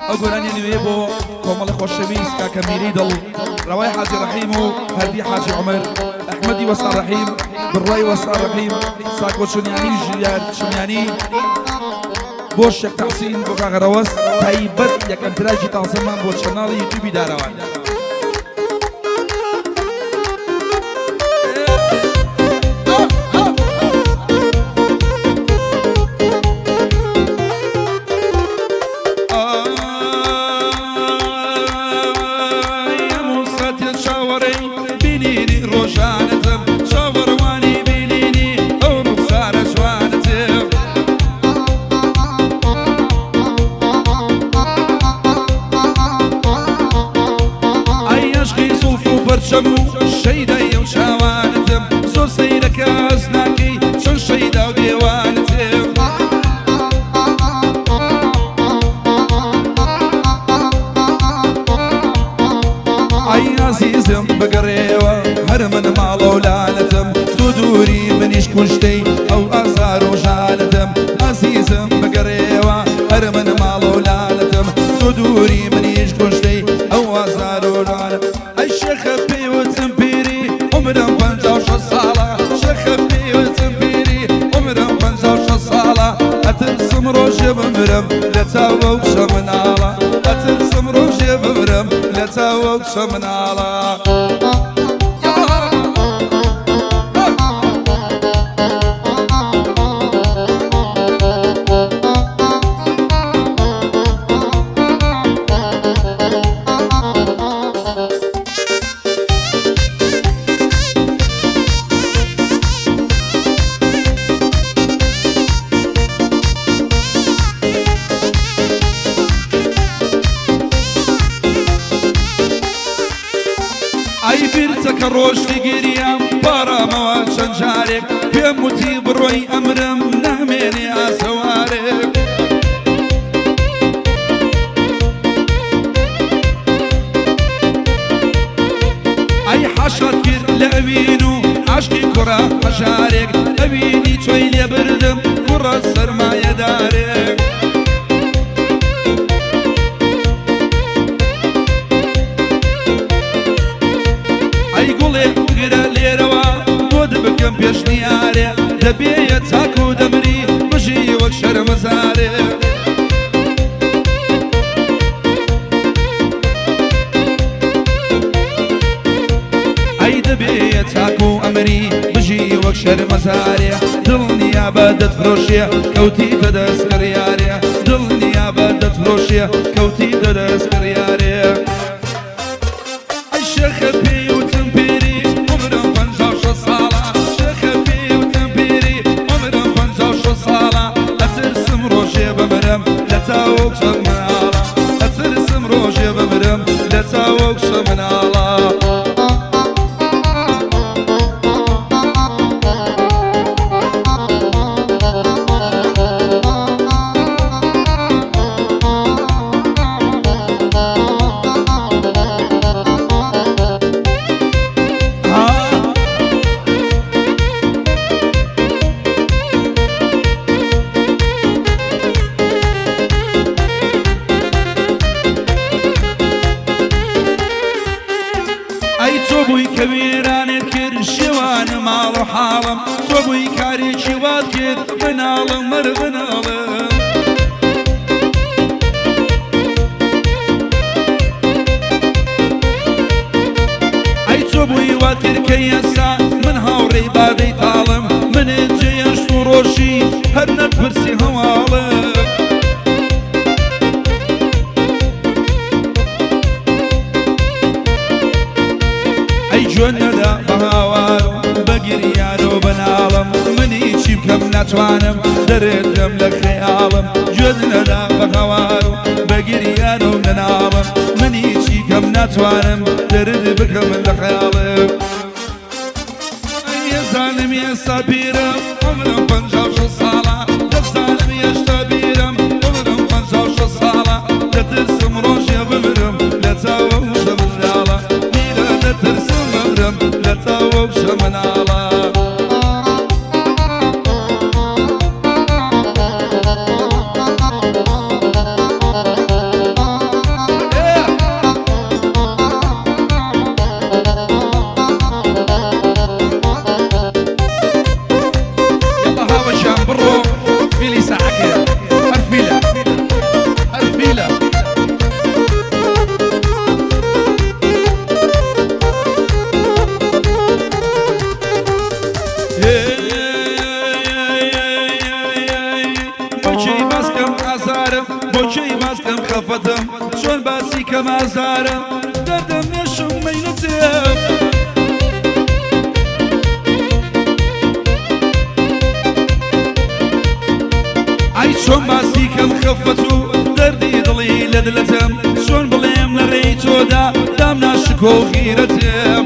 ئەو گۆرانیە نوێیە بۆ کۆمەڵی خۆشەویست کاکە میری دڵ ڕەوای حاجی ڕەحیم و هەردی حاجی عومەر ئەحمەدی وەستا ڕەحیم بڕوای وەستا ڕەحیم ساکۆ چنیانی ژیار چنیانی بۆ شێخ تەحسین بۆ کاکە ڕەوەز تایبەت یەکەم track ی تازەمان بۆ channel ی یوتیوبی دارەوان. چاوەڕێی بینینی ڕۆژانتم چاوەڕوانی بینینی ئەو ڕوخسارە جوانتم. ئەی عەشقی زوڵف و پەرچەم و شەیدای ئەو چاوانتم زۆر سەیرە کەس ناکەی چەند شەیدا و دێوانتم. ئەی ئازیزم بگەڕێوە هەر من ماڵە و لالەتم تۆ دووری منیش کوشتەی ئەو ئازار و ژالەتم ئازیزم بگەڕێوە هەر من ماڵە و لالەتم تۆ دووری منیش کوشتەی ئەو ئازار و ژالە. ئەی شێخە پێی وتم پیری عومرم 56 ساڵە شێخە پێی وتم پیری عومرم 56 ساڵە ئەترسم ڕۆژێ بمرم لە چاوە و کچە مناڵە ئەترسم ڕۆژێ بمرم لە چاوە و کچە مناڵە. ئەی بیرتە کە ڕۆژی گریام پاڕامەوە چەند جارێک پێم وتی بڕۆی ئەمرم نامێنێ ئاسەوارێک. ئەی حاشات کرد لە ئەوین و عاشقی کوڕە هەژارێک ئەوینی تۆی لێ بردم کوڕە سەرمایەدارێک. ئەی گوڵێ بگرە لێرەوە بۆت بکەم پێشنیارێ دەبێیە چاک و دەمری بژی وەک شەرمەزارێ. ئەی دەبێیە چاک و ئەمری بژی وەک شەرمەزارێ دڵنیا بە دەتفرۆشێ کەوتیتە دەست کڕیارێ دڵنیا بە دەتفرۆشێ کەوتیتە دەست کڕیارێ. ئەی شێخە پێی وتم پیری عومرم 56 ساڵە شێخە پێی وتم پیری عومرم 56 ساڵە ئەترسم ڕۆژێ بمرم لە چاوە و کچە مناڵە ئەترسم ڕۆژێ بمرم لە چاوە و کچە مناڵە. ئەی تۆ بووی کە وێرانت کرد شێوانە ماڵ و حاڵم تۆ بووی کارێکی وات کرد مناڵم مەر مناڵم. ئەی تۆ بووی وات کرد کە ئێستا من هاوڕێی بادەی تاڵم منت جێهێشت و ڕۆژی هەر نەتپرسی هەواڵم. ئەی گوێ نەدا بە هاوار و بە گریان و بە ناڵم منی چی بکەم ناتوانم دەرت دەم لە خەیاڵم گوێت نەدا بە هاوار و بە گریان و نەناڵم منی چی بکەم ناتوانم دەرت بکەم لە خەیاڵم. ئێزانم ئێستا پیرم عومرم 56 ساڵە دەزانم هێشتا بیرم عومرم 56 ساڵە دەترسم ڕۆژێ بمرم لە چاوە و شە مناڵە میرە دەترسم بمرم لە چاوە و شە مناڵە. کێی باس کەم ئازارم بۆ کێی باس کەم خەفەتم چۆن باسی کەم ئازارم دەردم مێشم مەینەتم. ئەی چۆن باسی کەم خەفەت و دەردی دڵی لە دلەتم چۆن بڵێم لە ڕێی تۆدا دامنا شکۆ و غیرەتم.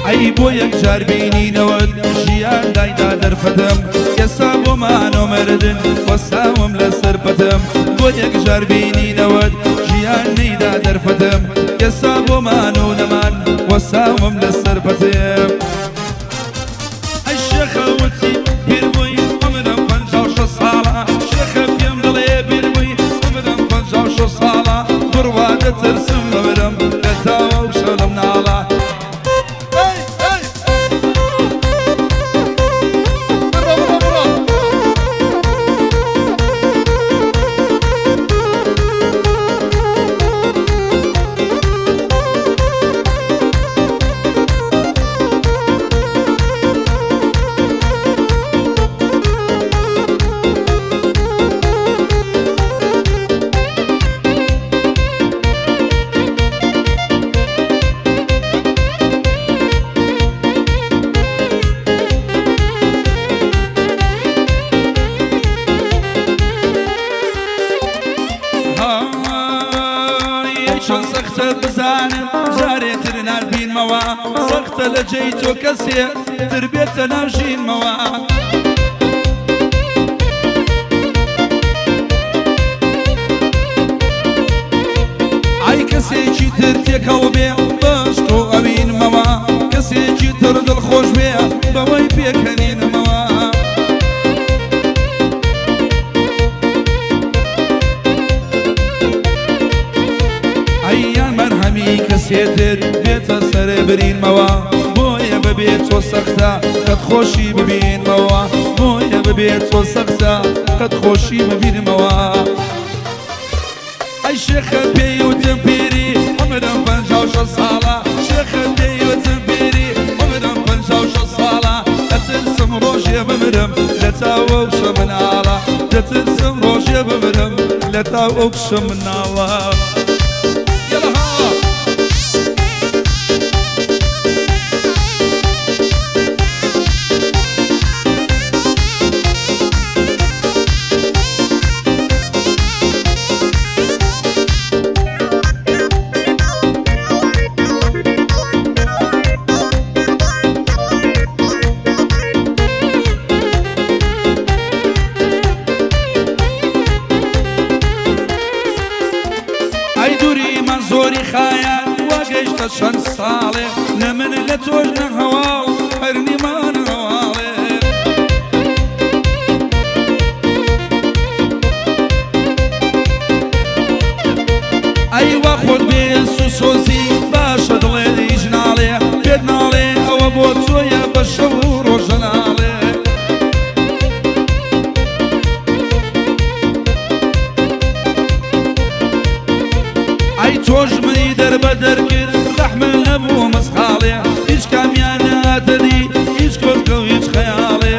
ئەی بۆ یەکجار بینینەوەت ژیان دایدا دەرفەتم ئێستا بۆ مانۆ مردن وەستاوم لەسەر پەتم بۆ یەکجار بینینەوەت ژیان نەیدا دەرفەتم ئێستا بۆ مانۆ نەمان وەستاوم لەسەر پەتم. ئەی شێخە وتی پیر بووی عومرم 56 ساڵە شێخە پێم دەڵێ پیر بووی عومرم 56 ساڵە بڕوا دەترسم بمرم لە تاوە و شەو لە مناڵە. ئەی ئەی بڕۆ بڕۆ بڕۆ. های چۆن سەختە بزانم جارێ تر نابینمەوە سەختە لە جێی تۆ کەسێ تر بێتە ناو ژینمەوە. ئای کەسێکی تر تێکەڵ بێ بەشق و ئەوینمەوە کەسێکی تر دڵخۆش بێ بەوەی پێکەنینمەوە. ئەیان مەرهەمی کەسێتر بێتە سەر برینمەوە بۆیە ببێت تۆ سەختە قەت خۆشی ببینمەوە بۆیە ببێت تۆ سەختە قەت خۆشی ببینمەوە. ئەی شێخە پێی وتم پیری عومرم 56 ساڵە شێخە پێی وتم پیری عومرم 56 ساڵە دەترسم ڕۆژێ بمرم لە تاو ئەو کچە مناڵە دەترسم ڕۆژێ بمرم لە تاو ئەو کچە مناڵە. یەڵا ها. ئەی دووریمان زۆری خایان وا گەیشتە چەند ساڵێ لە من لە تۆش نە هەواڵ هەر نیمان هەواڵێ. ئەی وا خۆت بێ سوسۆزی باشە دڵێ هیچ ناڵێ پێت ناڵێ ئەوە بۆ تۆیە بە شەو و ڕۆژە ناڵێ. ئەی تۆش منی دەربەدەر کرد ڕەحمە نەبوو مسخاڵێ هیچ کامیان نەهاتەدی هیچ کۆشکە و هیچ خەیاڵێ.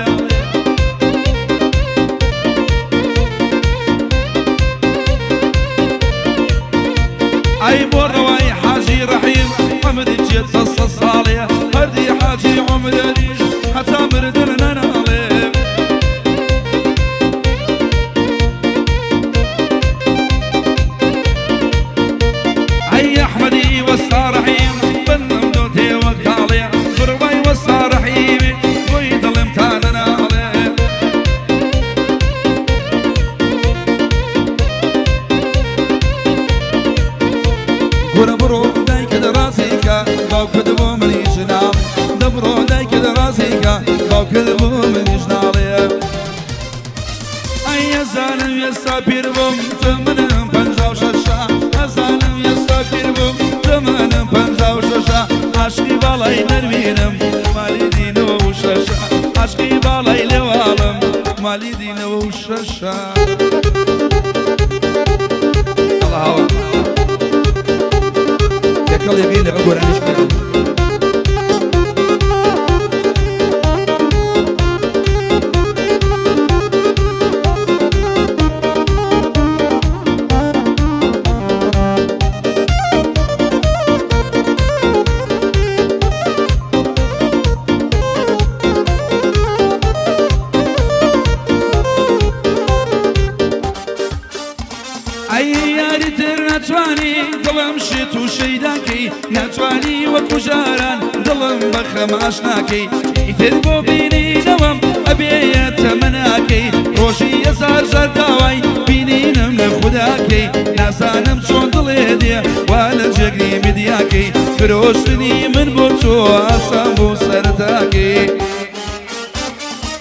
ئەی بۆ ڕەوای حاجی ڕەحیم عومری چێتە 100 ساڵێ هەردی حاجی عومرەریش هەتا مردن نەناڵێ. ئەی ئەحمەدی وەستا ڕەحیم بەندم دۆ تێوە کاڵێ بڕوای وەستا ڕەحیمی بۆی دڵم تا نەناڵێ. گورە بڕۆ دایکت ڕازیکە باوکت بۆ منیش ناڵێ دەبڕۆ دایکت ڕازیکە باوکت بۆ منیش ناڵێ. ئەی ئەزانم ئێستا پیر بووم تەمەنم 56 ئەزانم ئێستا پیر بووم تەمەنم 56 عاشقی باڵای نەرمینم مالی دینەوە و شەشە عاشقی باڵای لێواڵم مالی دینەوە و شەشە. ئەڵا هاوە تێکەڵی بین لەگەڵ گۆرانیش بکەن. شێت و شەیداکەی، ناتوانی وەکو جاران دڵم بە خەم ئاشناکەی. ئیتر بۆ بینینەوەم ئەبێیە تەمەناکەی، ڕۆژی هەزار جار داوای بینینم لە خوداکەی. نازانم چۆن دڵێ دێ وا لە جێگری میدیاکەی، فرۆشتنی من بۆ تۆ ئاسان بوو سەرەتاکەی.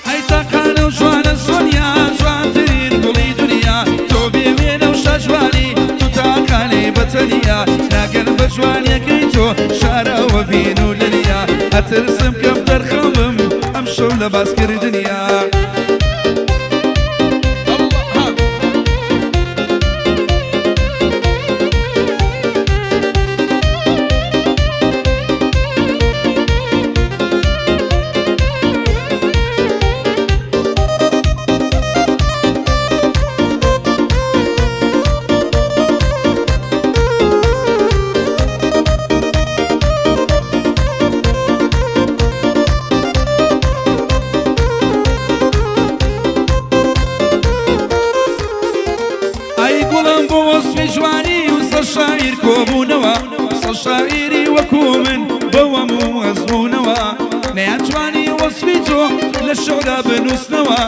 ئەی تاقانە و جوانە سۆنیا، جوانترین گوڵی دنیا، تۆ بێ وێنە و شاجوانی، تۆ تاقانەی بەتەنیا. ناگەن بە جوانیەکەی تۆ شاراوە ڤین و لەنیا، ئەترسم کەم دەرخەمم ئەم شەو لە باسکردنیا. ئەی گوڵم بۆ وەسفی جوانی و سەر شاعیر کۆبوونەوە، سەر شاعیری وەکو من بەوەم و ئەزموونەوە، نەیانتوانی وەسفی تۆ لە شعرا بنووسنەوە.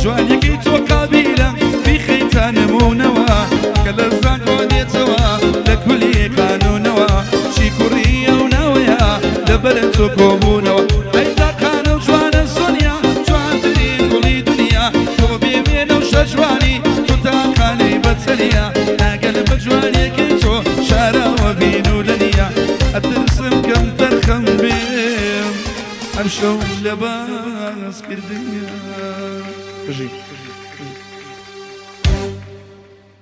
جوانیەکەی تۆ قابیلە بیخەیتە نموونەوە، کە لە زانکۆ دێتەوە لە کولی قانوونەوە، چی کوڕی ئەو ناوەیە لەبەر تۆ کۆبوونەوە. ئەی تاقانە و جوانە سۆنیا، جوانترین گوڵی دنیا، تۆ بێ وێنە و شەجوانی، تۆ تاقانەی بەتەنیا. ناگەن بە جوانیەکەی تۆ شاراوە ڤین و لەنیا، ئەترسم کەم تەرخەم بێم ئەم شەو لە